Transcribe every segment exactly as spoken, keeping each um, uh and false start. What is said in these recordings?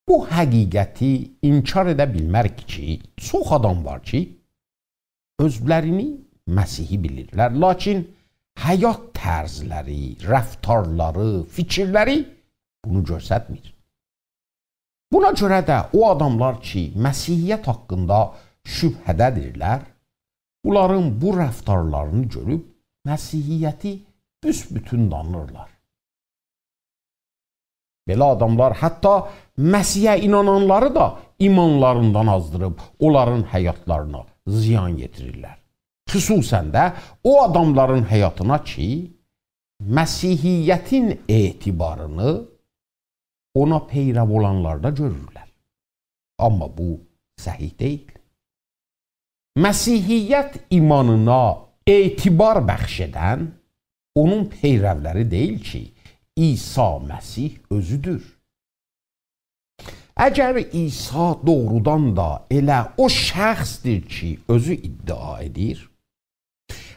بو حقیقتی انکار ائده بیلمریک کی، چوخ آدام وار کی، اؤزلرینی مسیحی بیلیرلر، لاکین حیات طرزلری، رفتارلاری، فیکیرلری بونو گؤسترمیر. بونا گؤره ده او آداملار کی، مسیحیت حاقیندا شبهه‌ده‌دیرلر، بونلارین بو رفتارلارینی گؤروب مسیحیتی بوسبوتون دانیرلار. بئله آداملار حتی مسیحه اینانانلاری دا ایمانلاریندان آزدیریب، اونلارین حیاتلارینا زیان یئتیریرلر. خصوصاً ده او آداملارین حیاتینا کی، مسیحیتین اعتبارینی اونا پیرو اولانلاردا گؤرورلر. آمما بو صحیح دئییل. مسیحیت ایمانینا اعتبار بخش ائدن اونون پیرولری دئییل کی، عیسی مسیح اؤزودور. اگر عیسی دوغرودان دا ائله او شخصدیر کی، اؤزو ادعا ائدیر،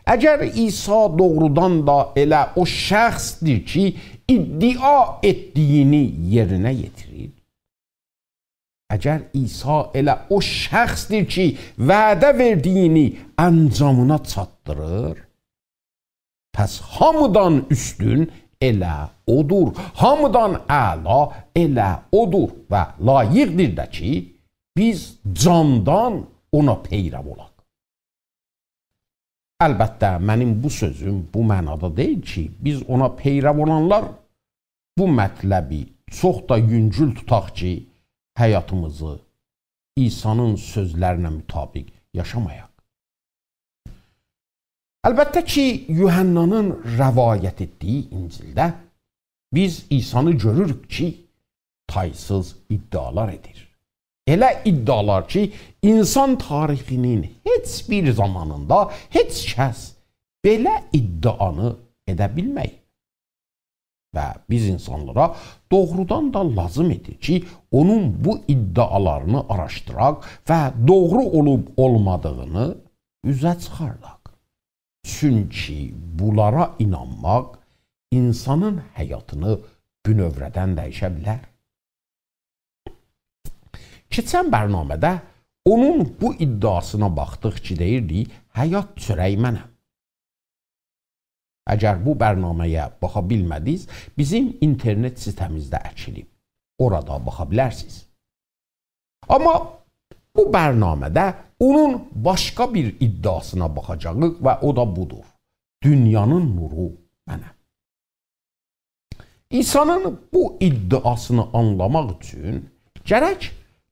اگر عیسی دوغرودان دا ائله او شخصدیر کی، ادعا ائتدیگینی یئرینه یئتیریر، اگر عیسی ائله او شخصدیر کی، وعده وئردیگینی انجامینا چاتدیریر، پس هامیدان اوستون ائله اودور، هامیدان اعلا ائله اودور و لایقدیر ده کی، بیز جاندان اونا پیرو اولاق. البته، منیم بو سؤزوم بو معنادا دئییل کی، بیز اونا پیرو اولانلار بو مطلبی چوخ دا یونگول توتاق کی، حیاتیمیزی عیسی‌نین سؤزلرینه مطابق یاشامایاق. البته کی، یوحنانین روایت ائتدیگی انجیلده بیز عیسی‌نی گؤروروک کی، تایسیز ادعالار ائدیر. ائله ادعالار کی، انسان تاریخی‌نین هئچ بیر زامانیندا هئچ کس بئله ادعانی ائده بیلمه‌ییب. و بیز انسانلارا دوغرودان دا لازیم ائدیر کی، اونون بو ادعالارینی آراشدیراق و دوغرو اولوب اولمادیغینی اوزه چیخارداق. چونکی بونلارا اینانماق انسانین حیاتینی بونؤوره‌دن دییشه بیلر. کئچن برنامه‌ده اونون بو ادعاسینا باخدیق کی، دئییردی: «حیات چؤرک منم.» اگر بو برنامه‌یه باخا بیلمه‌دینیز، بیزیم اینترنت سیته‌میزده اکیلیب. اورادا باخا بیلرسینیز. آمما بو برنامه‌ده اونون باشقا بیر ادعاسینا باخاجاغیق و او دا بودور: «دونیانین نورو منم.» عیسی‌نین بو ادعاسینی آنلاماق اوچون گرک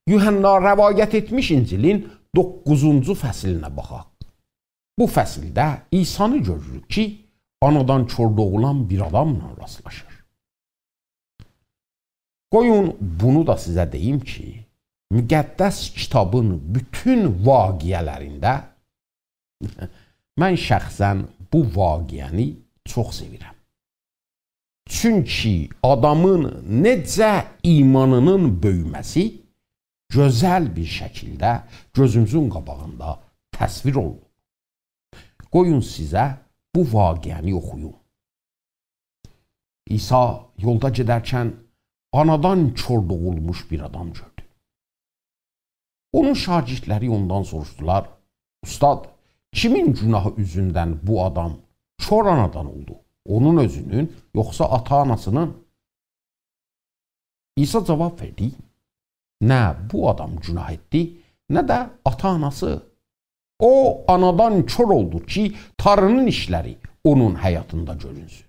یوحنا روایت ائتمیش انجیلین دوققوزونجو فصلینه باخاق. بو فصلده عیسی‌نی گؤروروک کی، آنادان کور دوغولان بیر آداملا راستلاشیر. قویون بونو دا سیزه دئییم کی، مقدس کیتابین بوتون واقعه‌لرینده من شخصاً بو واقعه‌نی چوخ سئویرم. چونکی آدامین نئجه ایمانی‌نین بؤیومه‌سی گؤزل بیر شکیلده گؤزوموزون قاباغیندا تصویر اولونوب. قویون سیزه بو واقعه‌نی اوخویوم. عیسی یولدا گئدرکن آنادان کور دوغولموش بیر آدام گؤردو. اونون شاگردلری اوندان سوروشدولار: «اوستاد، کیمین گوناهی اوزوندن بو آدام کور آنادان اولدو؟ اونون اؤزونون، یوخسا آتا-آناسی‌نین؟» عیسی جاواب وئردی: «نه بو آدام گوناه ائتدی، نه ده آتا-آناسی. او آنادان کور اولدو کی، تاری‌نین ایشلری اونون حیاتیندا گؤرونسون.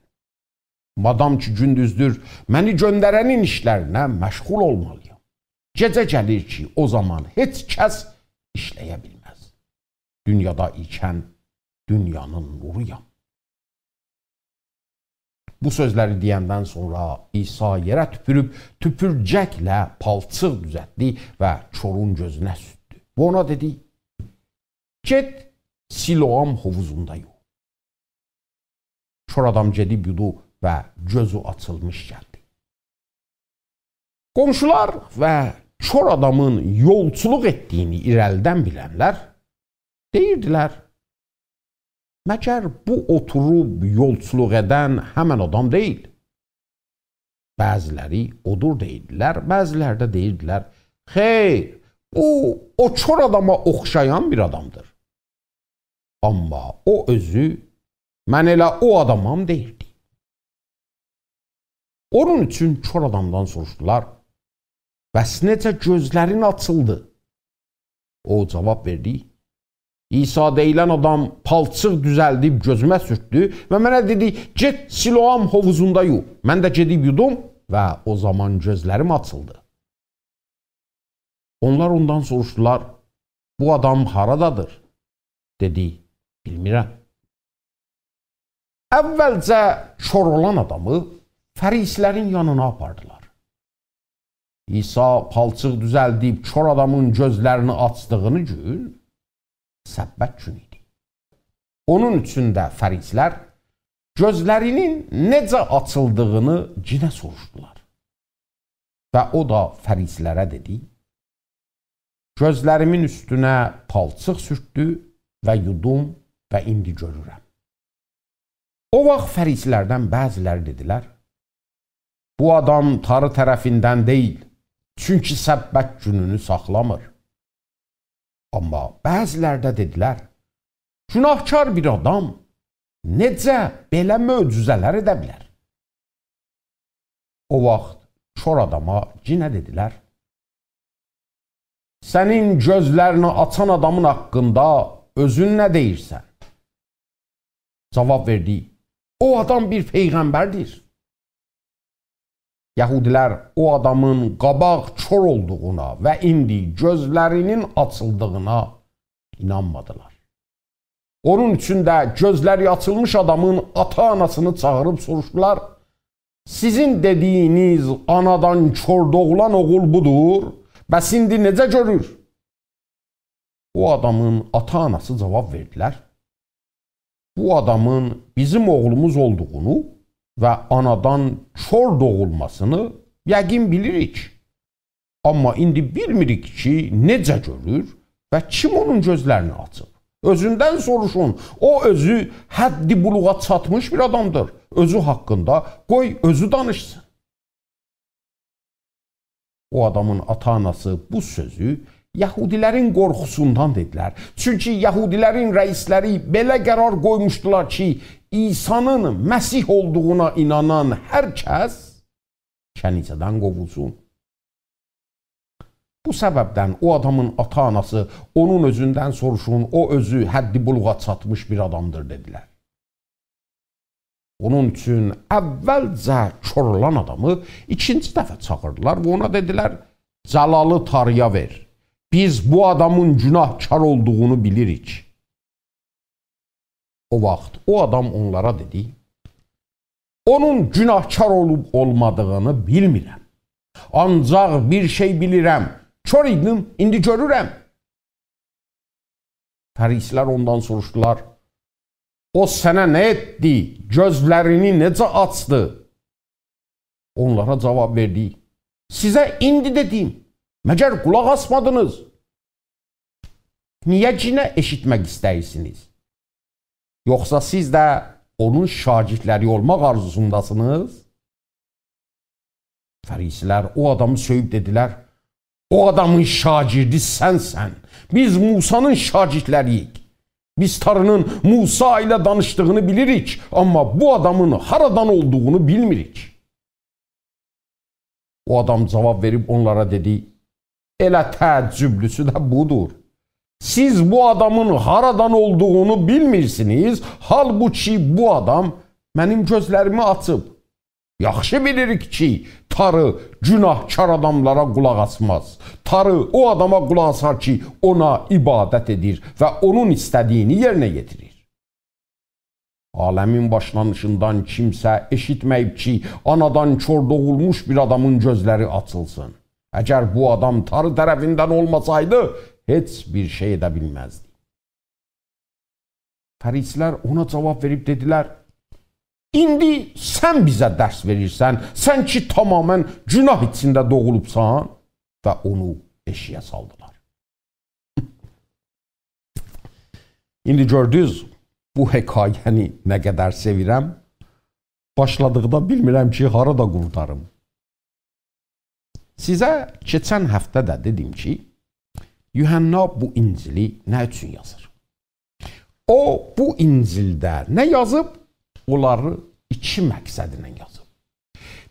مادام کی گوندوزدور، منی گؤندره‌نین ایشلرینه مشغول اولمالی‌یام. گئجه گلیر کی، او زامان هئچ کس ایشله‌یه بیلمز. دونیادا ایکن دونیانین نورویام.» بو سؤزلری دئیندن سونرا عیسی یئره توپوروب، توپورجکله پالچیق دوزلتدی و کورون گؤزونه سورتدو. و اونا دئدی: «گئت، سیلوام حوووزوندا یووون.» کور آدام گئدیب یودو و گؤزو آچیلمیش گلدی. قونشولار و کور آدامین یولچولوق ائتدیگینی ایره‌لیدن بیلنلر دئییردیلر: «مگر بو اوتوروب یولچولوق ائدن همن آدام دئییل؟» بعضی‌لری اودور دئییردیلر، بعضی‌لری ده دئییردیلر: «خیر، بو او کور آداما اوخشایان بیر آدامدیر.» آمما او اؤزو: «من ائله او آدامام» دئییردی. اونون اوچون کور آدامدان سوروشدولار: «بس نئجه گؤزلرین آچیلدی؟» او جاواب وئردی: «عیسی دئییلن آدام پالچیق دوزلدیب گؤزومه سورتدو و منه دئدی: 'گئت، سیلوام حوووزوندا یو.' من ده گئدیب یودوم و او زامان گؤزلریم آچیلدی.» اونلار اوندان سوروشدولار: «بو آدام هارادادیر؟» دئدی: «بیلمیرم.» اولجه کور اولان آدامی فریسی‌لرین یانینا آپاردیلار. عیسی پالچیق دوزلدیب کور آدامین گؤزلرینی آچدیغینی گون سبت گونو ایدی. اونون اوچون ده فریسی‌لر گؤزلرینین نئجه آچیلدیغینی یئنه سوروشدولار. و او دا فریسی‌لره دئدی: «گؤزلریمین اوستونه پالچیق سورتدو و یودوم و ایندی گؤرورم.» او واخت فریسی‌لردن بعضی‌لری دئدیلر: «بو آدام تاری طرفیندن دئییل، چونکی سبت گونونو ساخلامیر.» آمما بعضی‌لری ده دئدیلر: «گوناهکار بیر آدام نئجه بئله معجزه‌لر ائده بیلر؟» او واخت کور آداما یئنه دئدیلر: «سنین گؤزلرینی آچان آدامین حاقیندا اؤزون نه دئییرسن؟» جاواب وئردی: «او آدام بیر پیغمبردیر.» یهودی‌لر او آدامین قاباق کور اولدوغونا و ایندی گؤزلرینین آچیلدیغینا اینانمادیلار. اونون اوچون ده گؤزلری آچیلمیش آدامین آتا-آناسینی چاغیریب سوروشدولار: «سیزین دئدیگینیز آنادان کور دوغولان اوغول بودور؟ بس ایندی نئجه گؤرور؟» او آدامین آتا-آناسی جاواب وئردیلر: «بو آدامین بیزیم اوغلوموز اولدوغونو و آنادان کور دوغولماسینی یقین بیلیریک. آمما ایندی بیلمیریک کی، نئجه گؤرور و کیم اونون گؤزلرینی آچیب. اؤزوندن سوروشون، او اؤزو حد بلوغا چاتمیش بیر آدامدیر. اؤزو حاقیندا قوی اؤزو دانیشسین.» او آدامین آتا-آناسی بو سؤزو یهودی‌لرین قورخوسوندان دئدیلر. چونکی یهودی‌لرین رئیس‌لری بئله قرار قویموشدولار کی، عیسی‌نین مسیح اولدوغونا اینانان هر کس کنیسه‌دن قووولسون. بو سببدن او آدامین آتا-آناسی: «اونون اؤزوندن سوروشون، او اؤزو حد بلوغا چاتمیش بیر آدامدیر» دئدیلر. اونون اوچون اولجه کور اولان آدامی ایکینجی دفعه چاغیردیلار و اونا دئدیلر: «جلالی تاری‌یا وئر. بیز بو آدامین گوناهکار اولدوغونو بیلیریک.» او واخت او آدام اونلارا دئدی: «اونون گوناهکار اولوب اولمادیغینی بیلمیرم. آنجاق بیر شئی بیلیرم: کور ایدیم، ایندی گؤرورم.» فریسی‌لر اوندان سوروشدولار: «او سنه نه ائتدی؟ گؤزلرینی نئجه آچدی؟» اونلارا جاواب وئردی: «سیزه ایندی دئدیم، مگر قولاق آسمادینیز؟ نییه یئنه ائشیتمک ایسته‌ییرسینیز؟ یوخسا سیز ده اونون شاگردلری اولماق آرزوسونداسینیز؟» فریسی‌لر او آدامی سؤیوب دئدیلر: «او آدامین شاگردی سنسن. بیز موسی‌نین شاگردلری‌ییک. بیز تاری‌نین موسی ایله دانیشدیغینی بیلیریک، آمما بو آدامین هارادان اولدوغونو بیلمیریک.» او آدام جاواب وئریب اونلارا دئدی: «ائله تعجبلوسو ده بودور. سیز بو آدامین هارادان اولدوغونو بیلمیرسینیز، حالبوکی بو آدام منیم گؤزلریمی آچیب. یاخشی بیلیریک کی، تاری گوناهکار آداملارا قولاق آسماز. تاری او آداما قولاق آسار کی، اونا عبادت ائدیر و اونون ایسته‌دیگینی یئرینه یئتیریر. عالمین باشلانیشیندان کیمسه ائشیتمه‌ییب کی، آنادان کور دوغولموش بیر آدامین گؤزلری آچیلسین. اگر بو آدام تاری طرفیندن اولماسایدی، هئچ بیر شئی ائده بیلمزدی.» فریسی‌لر اونا جاواب وئریب دئدیلر: «ایندی سن بیزه درس وئریرسن، سن کی، تمامیله گوناه ایچینده دوغولوبسان؟» و اونو ائشیگه سالدیلار. ایندی گؤردونوز، بو حکایه‌نی نه قدر سئویرم. باشلادیقدا بیلمیرم کی، هارادا قورتاریم. سیزه کئچن هفته ده دئدیم کی، یوحنا بو انجیلی نه اوچون یازیر؟ او، بو انجیلده نه یازیب، اونلاری ایکی مقصدله یازیب.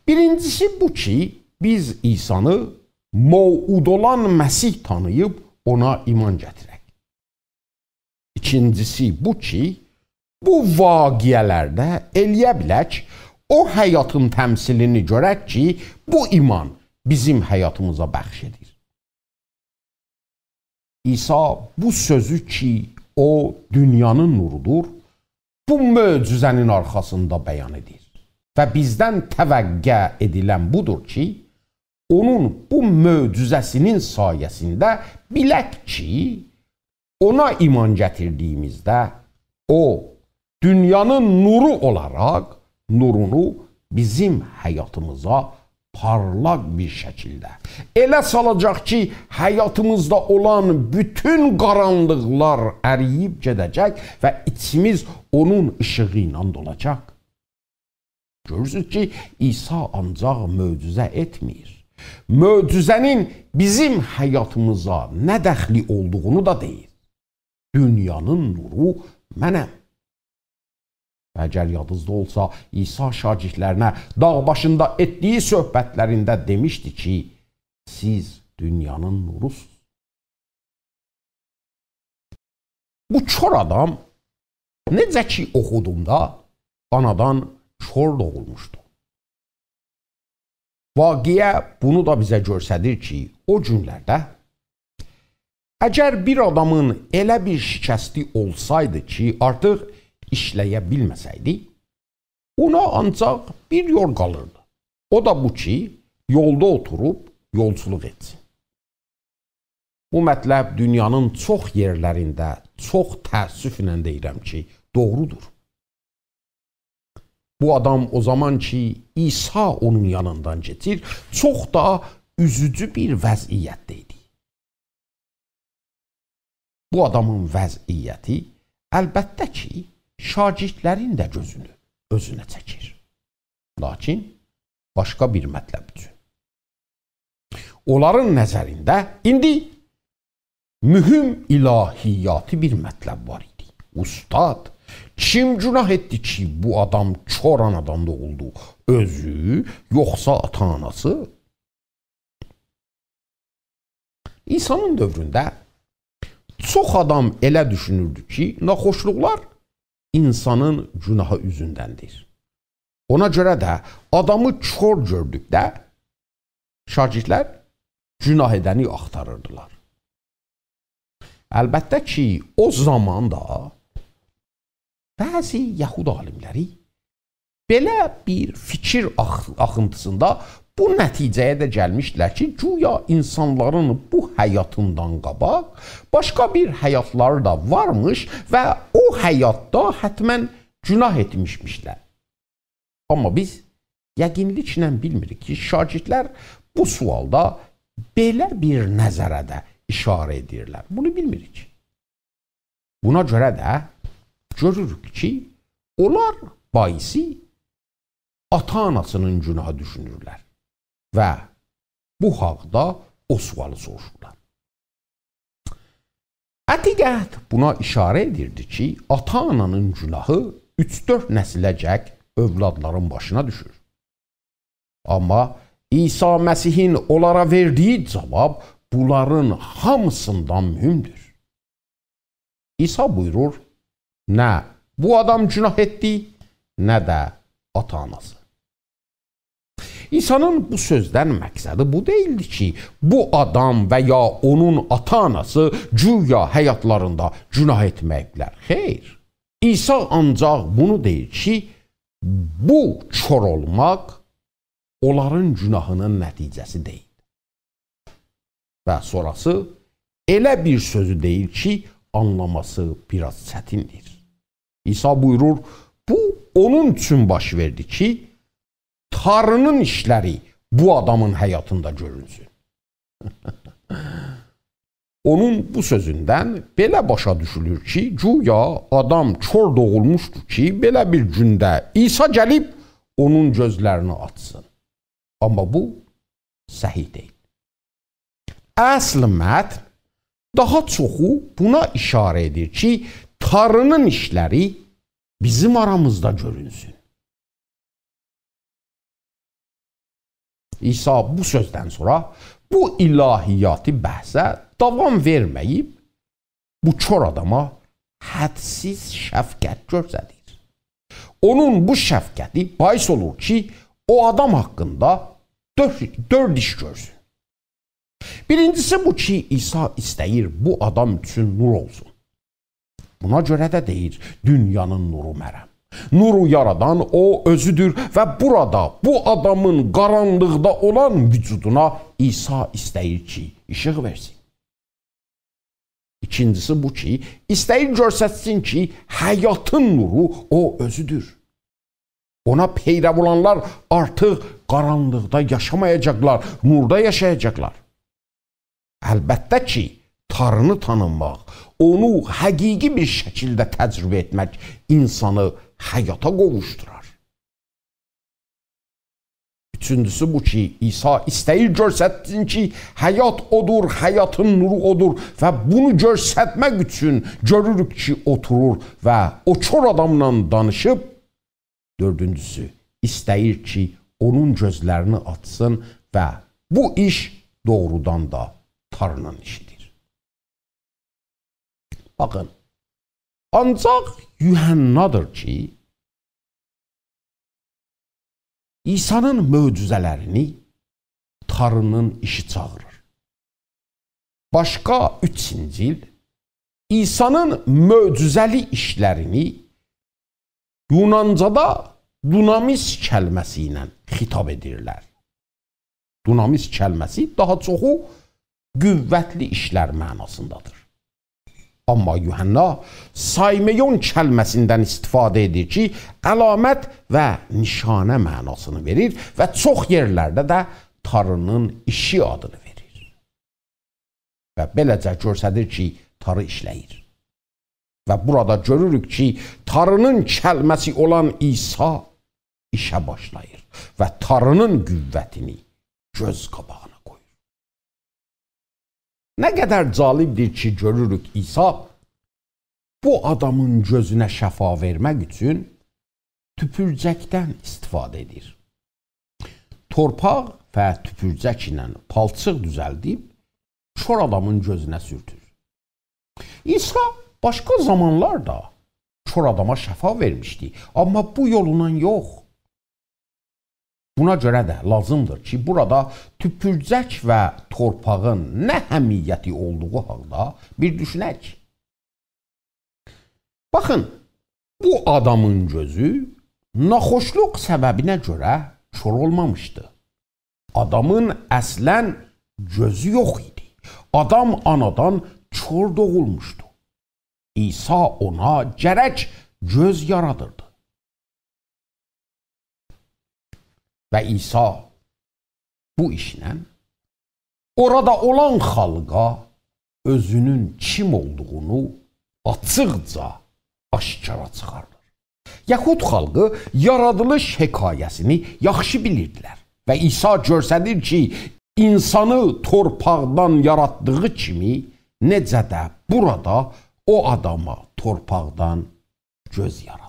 بیرینجیسی بو کی، بیز عیسانی موعود اولان مسیح تانیییب اونا ایمان گتیرک. ایکینجیسی بو کی، بو واقعه‌لرده ائلیه بیلک، او حیاتین تمثیلینی گؤرک کی، بو ایمان بیزیم حیاتیمیزا بخش ائدیر. عیسی بو سؤزو کی، او دونیانین نورودور، بو معجزه‌نین آرخاسیندا بیان ائدیر. و بیزدن توقع ائدیلن بودور کی، اونون بو معجزه‌سینین سایه‌سینده بیلک کی، اونا ایمان گتیردیییمیزده او، دونیانین نورو اولاراق نورونو بیزیم حیاتیمیزا پارلاق بیر شکیلده ائله سالاجاق کی، حیاتیمیزدا اولان بوتون قارانلیقلار اریییب گئده‌جک و ایچیمیز اونون ایشیغی ایله دولاجاق. گؤرورسونوز کی، عیسی آنجاق معجزه ائتمیر. معجزه‌نین بیزیم حیاتیمیزا نه دخلی اولدوغونو دا دئییر. دونیانین نورو منم. و اگر یادینیزدا اولسا، عیسی شاگردلرینه داغ باشیندا ائتدییی صحبتلرینده دئمیشدی کی، سیز دونیانین نوروسونوز. بو کور آدام، نئجه کی اوخودوم دا، آنادان کور دوغولموشدو. واقعه بونو دا بیزه گؤستریر کی، او گونلرده اگر بیر آدامین ائله بیر شکستی اولسایدی کی، آرتیق ایشله‌یه بیلمه‌سیدی، اونا آنجاق بیر یول قالیردی. او دا بو کی، یولدا اوتوروب یولچولوق ائتسین. بو مطلب دونیانین چوخ یئرلرینده، چوخ تأسفله دئییرم کی، دوغرودور. بو آدام او زامان کی، عیسی اونون یانیندان کئچیر، چوخ دا اوزوجو بیر وضعیتده ایدی. بو آدامین وضعیتی، البته کی، شاگردلرین ده گؤزونو اؤزونه چکیر. لاکین باشقا بیر مطلب اوچون. اونلارین نظرینده ایندی مهم الهیاتی بیر مطلب وار ایدی. اوستاد، کیم گناه ائتدی کی، بو آدام کور آنادان دوغولدو؟ اؤزو، یوخسا آتا-آناسی؟ عیسی‌نین دؤورونده چوخ آدام ائله دوشونوردو کی، ناخوشلوقلار اینسانین گناهی اوزوندندیر. اونا گؤره ده آدامی کور گؤردوکده شاگردلر گناه ائدنی آختاریردیلار. البته کی، او زامان دا بعضی یهود عالیملری بئله بیر فیکیر آخ-، آخینتیسیندا بو نتیجه‌یه ده گلمیشدیلر کی، گویا اینسانلارین بو حیاتیندان قاباق باشقا بیر حیاتلاری دا وارمیش و او حیاتدا حتماً گناه ائتمیشمیشلر. آمما بیز یقینلیکله بیلمیریک کی، شاگردلر بو سؤالدا بئله بیر نظره ده اشاره ائدیرلر. بونو بیلمیریک. بونا گؤره ده گؤروروک کی، اونلار باییسی آتا-آناسی‌نین گناهی دوشونورلر و بو حاقدا او سؤالی سوروشورلار. عتیقت بونا اشاره ائدیردی کی، آتا-آنانین گناهی اوچ-دؤرد نسیله‌جک اولادلارین باشینا دوشور. آمما عیسی مسیحین اونلارا وئردیگی جاواب بونلارین هامیسیندان مهمدور. عیسی بویورور: «نه بو آدام گناه ائتدی، نه ده آتا-آناسی.» عیسی‌نین بو سؤزدن مقصدی بو دئییلدی کی، بو آدام و یا اونون آتا-آناسی گویا حیاتلاریندا گناه ائتمه‌ییبلر. خیر. عیسی آنجاق بونو دئییر کی، بو کور اولماق اونلارین گناهی‌نین نتیجه‌سی دئییل. و سونراسی ائله بیر سؤزو دئییر کی، آنلاماسی بیر آز چتیندیر. عیسی بویورور: «بو اونون اوچون باش وئردی کی، تاری‌نین ایشلری بو آدامین حیاتیندا گؤرونسون.» اونون بو سؤزوندن بئله باشا دوشولور کی، گویا آدام کور دوغولموشدور کی، بئله بیر گونده عیسی گلیب اونون گؤزلرینی آچسین. آمما بو صحیح دئییل. اصل متن داها چوخو بونا ایشاره ائدیر کی، تاری‌نین ایشلری بیزیم آرامیزدا گؤرونسون. عیسی بو سؤزدن سونرا بو الهیاتی بحثه داوام وئرمه‌ییب، بو کور آداما حدسیز شفقت گؤستریر. اونون بو شفقتی باعث اولور کی، او آدام حاقیندا دؤر-، دؤرد ایش گؤرسون. بیرینجیسی بو کی، عیسی ایسته‌ییر بو آدام اوچون نور اولسون. بونا گؤره ده دئییر: «دونیانین نورو منم.» نورو یارادان او اؤزودور و بورادا بو آدامین قارانلیقدا اولان وجودونا عیسی ایسته‌ییر کی، ایشیق وئرسین. ایکینجیسی بو کی، ایسته‌ییر گؤسترسین کی، حیاتین نورو او اؤزودور. اونا پیرو اولانلار آرتیق قارانلیقدا یاشامایاجاقلار، نوردا یاشایاجاقلار. البته کی، تاری‌نی تانیماق، اونو حقیقی بیر شکیلده تجربه ائتمک اینسانی حیاتا قوووشدورار. اوچونجوسو بو کی، عیسی ایسته‌ییر گؤسترسین کی، حیات اودور، حیاتین نورو اودور و بونو گؤسترمک اوچون گؤروروک کی، اوتورور و او کور آداملا دانیشیب. دؤردونجوسو، ایسته‌ییر کی، اونون گؤزلرینی آچسین و بو ایش دوغرودان دا تاری‌نین ایشیدیر. باخین، آنجاق یوحنادیر کی، عیسی‌نین معجزه‌لرینی تاری‌نین ایشی چاغیریر. باشقا اوچ انجیل عیسی‌نین معجزه‌لی ایشلرینی یونانجادا دونامیس کلمه‌سی ایله خطاب ائدیرلر. دونامیس کلمه‌سی داها چوخو قوتلی ایشلر معناسیندادیر. آمما یوحنا سایمئون کلمه‌سیندن استفاده ائدیر کی، علامت و نشانه معناسینی وئریر و چوخ یئرلرده ده تاری‌نین ایشی آدینی وئریر. و بئله‌جه گؤستریر کی، تاری ایشله‌ییر. و بورادا گؤروروک کی، تاری‌نین کلمه‌سی اولان عیسی ایشه باشلاییر و تاری‌نین قوتینی گؤز قاباغینا قویور. نه قدر جالبدیر کی، گؤروروک عیسی بو آدامین گؤزونه شفا وئرمک اوچون توپورجکدن استفاده ائدیر. تورپاق و توپورجک ایله پالچیق دوزلدیب کور آدامین گؤزونه سورتور. عیسی باشقا زامانلار دا کور آداما شفا وئرمیشدی، آمما بو یولونان یوخ. بونا گؤره ده لازیمدیر کی، بورادا توپورجک و تورپاغین نه اهمیتی اولدوغو حاقدا بیر دوشونک. باخین، بو آدامین گؤزو ناخوشلوق سببینه گؤره کور اولمامیشدی. آدامین اصلاً گؤزو یوخ ایدی. آدام آنادان کور دوغولموشدو. عیسی اونا گرک گؤز یارادیردی. و عیسی بو ایشله اورادا اولان خالقا اؤزونون کیم اولدوغونو آچیقجا آشکارا چیخاردیر. یهود خالقی یارادیلیش حکایه‌سینی یاخشی بیلیردیلر. و عیسی گؤستریر کی، اینسانی تورپاقدان یاراتدیغی کیمی، نئجه ده بورادا او آداما تورپاقدان گؤز یارادیر.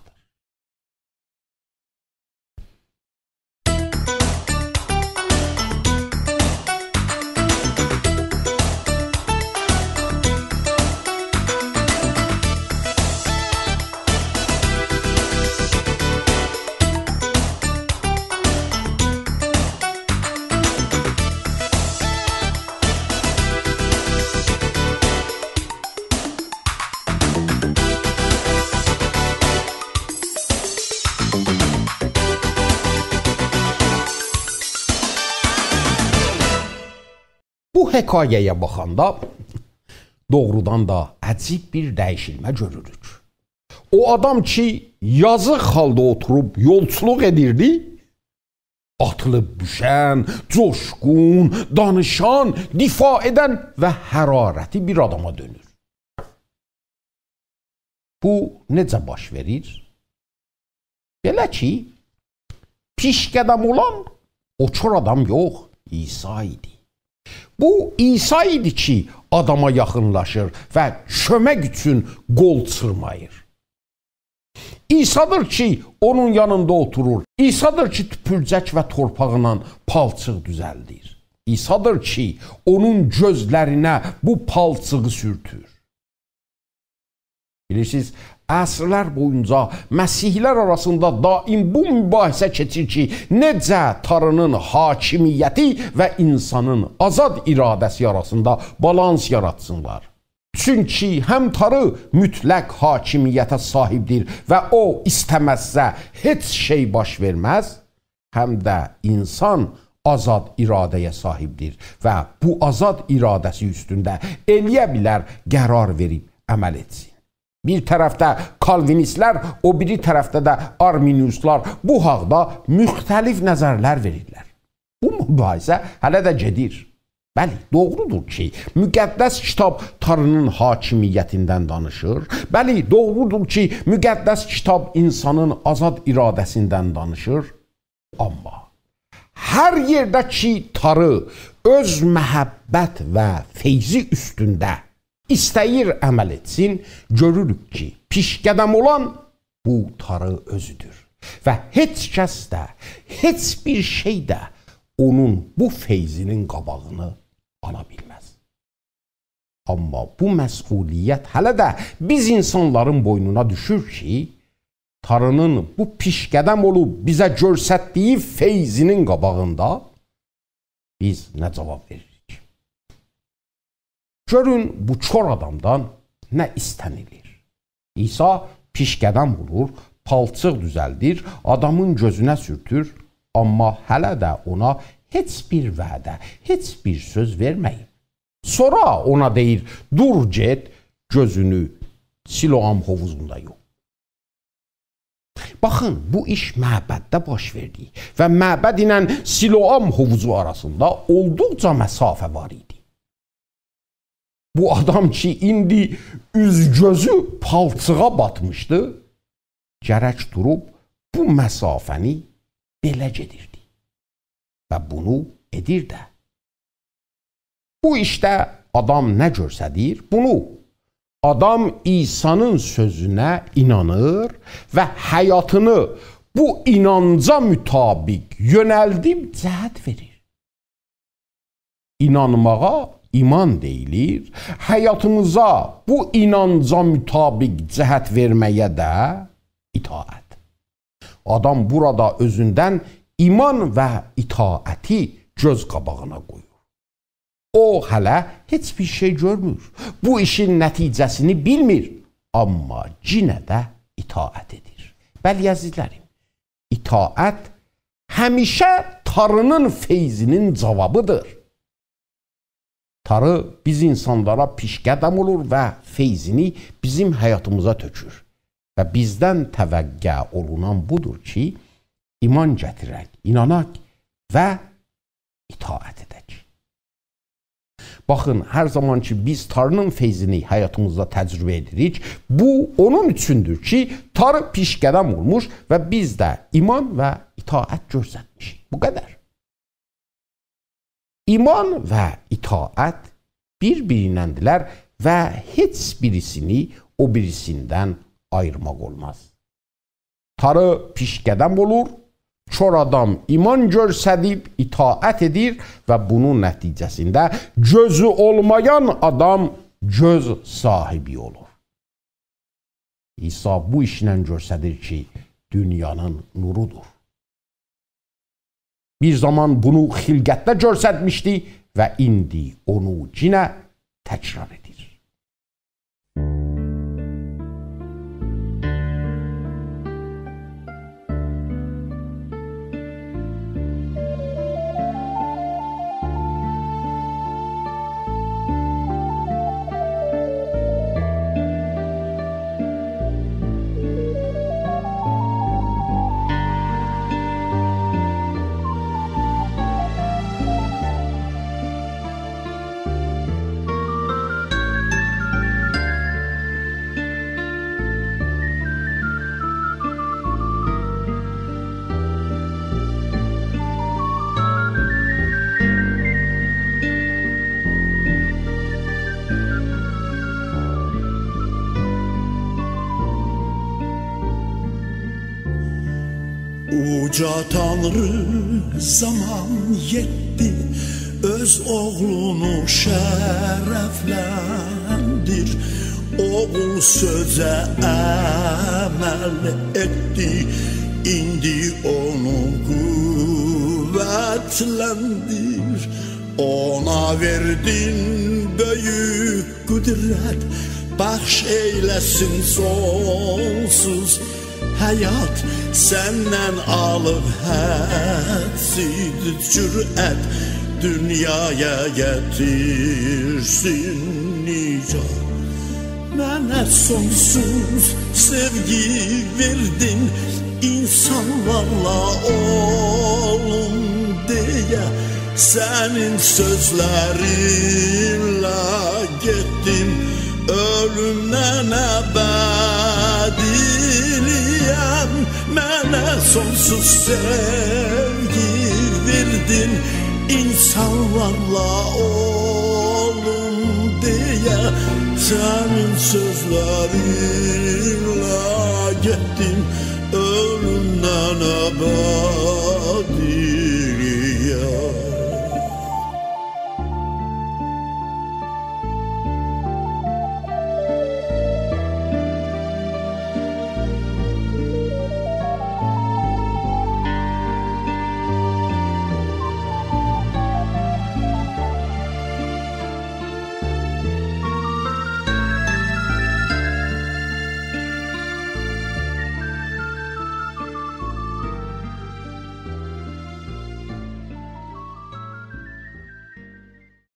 بو حکایه‌یه باخاندا دوغرودان دا عجیب بیر دییشیلمه گؤروروک. او آدام کی، یازیق حالدا اوتوروب یولچولوق ائدیردی، آتیلیب دوشن، جوشقون، دانیشان، دفاع ائدن و حرارتی بیر آداما دؤنور. بو نئجه باش وئریر؟ بئله کی، پیش‌قدم اولان او کور آدام یوخ، عیسی ایدی. بو عیسی ایدی کی، آداما یاخینلاشیر و کؤمک اوچون قول چیرماییر. عیسی‌دیر کی، اونون یانیندا اوتورور. عیسی‌دیر کی، توپورجک و تورپاقلا پالچیق دوزلدیر. عیسی‌دیر کی، اونون گؤزلرینه بو پالچیغی سورتور. بیلیرسینیز، عصرلر بویونجا مسیحی‌لر آراسیندا دائم بو مباحثه کئچیر کی، نئجه تاری‌نین حاکمیتی و اینسانین آزاد اراده‌سی آراسیندا بالانس یاراتسینلار. چونکی هم تاری مطلق حاکمیته صاحیبدیر و او ایسته‌مزسه هئچ شئی باش وئرمز، هم ده اینسان آزاد اراده‌یه صاحیبدیر و بو آزاد اراده‌سی اوستونده ائلیه بیلر قرار وئریب عمل ائتسین. بیر طرفده کالوینیست‌لر، او بیری طرفده ده آرمینیوس‌لار بو حاقدا مختلف نظرلر وئریرلر. بو مباحثه هله ده گئدیر. بلی، دوغرودور کی، مقدس کیتاب تاری‌نین حاکمیتیندن دانیشیر. بلی، دوغرودور کی، مقدس کیتاب اینسانین آزاد اراده‌سیندن دانیشیر. آمما هر یئرده کی، تاری اؤز محبت و فیضی اوستونده ایسته‌ییر عمل ائتسین، گؤروروک کی، پیش‌قدم اولان بو تاری اؤزودور. و هئچ کس ده، هئچ بیر شئی ده اونون بو فیضی‌نین قاباغینی آلا بیلمز. آمما بو مسئولیت هله ده بیز اینسانلارین بوینونا دوشور کی، تاری‌نین بو پیش‌قدم اولوب بیزه گؤستردیگی فیضی‌نین قاباغیندا بیز نه جواب وئریریک؟ گؤرون، بو کور آدامدان نه ایسته‌نیلیر؟ عیسی پیش‌قدم اولور، پالچیق دوزلدیر، آدامین گؤزونه سورتور، آمما هله ده اونا هئچ بیر وعده، هئچ بیر سؤز وئرمه‌ییب. سونرا اونا دئییر: «دور، گئت، گؤزونو سیلوام حوووضوندا یو.» باخین، بو ایش معبدده باش وئردی و معبد ایله سیلوام حوووضو آراسیندا اولدوقجا مسافه وار ایدی. بو آدام کی، ایندی اوز-گؤزو پالچیغا باتمیشدی، گرک دوروب بو مسافه‌نی بئله گئدیردی. و بونو ائدیر ده. بو ایشده آدام نه گؤستریر؟ بونو. آدام عیسی‌نین سؤزونه اینانیر و حیاتینی بو اینانجا مطابق یؤنلدیب جهت وئریر. اینانماغا ایمان دئییلیر، حیاتیمیزا بو اینانجا مطابق جهت وئرمه‌یه ده اطاعت. آدام بورادا اؤزوندن ایمان و اطاعتی گؤز قاباغینا قویور. او هله هئچ بیر شئی گؤرمور. بو ایشین نتیجه‌سینی بیلمیر. آمما یئنه ده اطاعت ائدیر. بلی، عزیزلریم، اطاعت همیشه تاری‌نین فیضی‌نین جاوابیدیر. تاری بیز اینسانلارا پیش‌قدم اولور و فیضینی بیزیم حیاتیمیزا تؤکور. و بیزدن توقع اولونان بودور کی، ایمان گتیرک، ایناناق و اطاعت ائدک. باخین، هر زامان کی، بیز تاری‌نین فیضینی حیاتیمیزدا تجربه ائدیریک، بو اونون اوچوندور کی، تاری پیش‌قدم اولموش و بیز ده ایمان و اطاعت گؤسترمیشیک. بو قدر. ایمان و اطاعت بیر-بیریندندیلر و هئچ بیریسینی او بیریسیندن آییرماق اولماز. تاری پیش‌قدم اولور، کور آدام ایمان گؤستریب اطاعت ائدیر و بونون نتیجه‌سینده گؤزو اولمایان آدام گؤز صاحیبی اولور. عیسی بو ایشله گؤستریر کی، دونیانین نورودور. بیر زامان بونو خلقتده گؤسترمیشدی و ایندی اونو یئنه تکرار ائدیر. اوجا تانری زامان یئتدی، اؤز اوغلونو شرفلندیر. اوغول سؤزه عمل ائتدی، ایندی اونو قوتلندیر. اونا وئردین بؤیوک قدرت، بخش ائیله‌سین سونسوز حیات. سندن آلیب حدسیز جرأت، دونیایا گتیرسین نجات. منه سونسوز سئوگی وئردین، اینسانلارلا اولوم دئیه. سنین سؤزلرینله گئتدیم اؤلومدن ابدیلییه. منه سونسوز سئوگی وئردین، اینسانلارلا اولوم دئیه. سنین سؤزلرینله گئتدیم اؤلومدن ابدیلییه.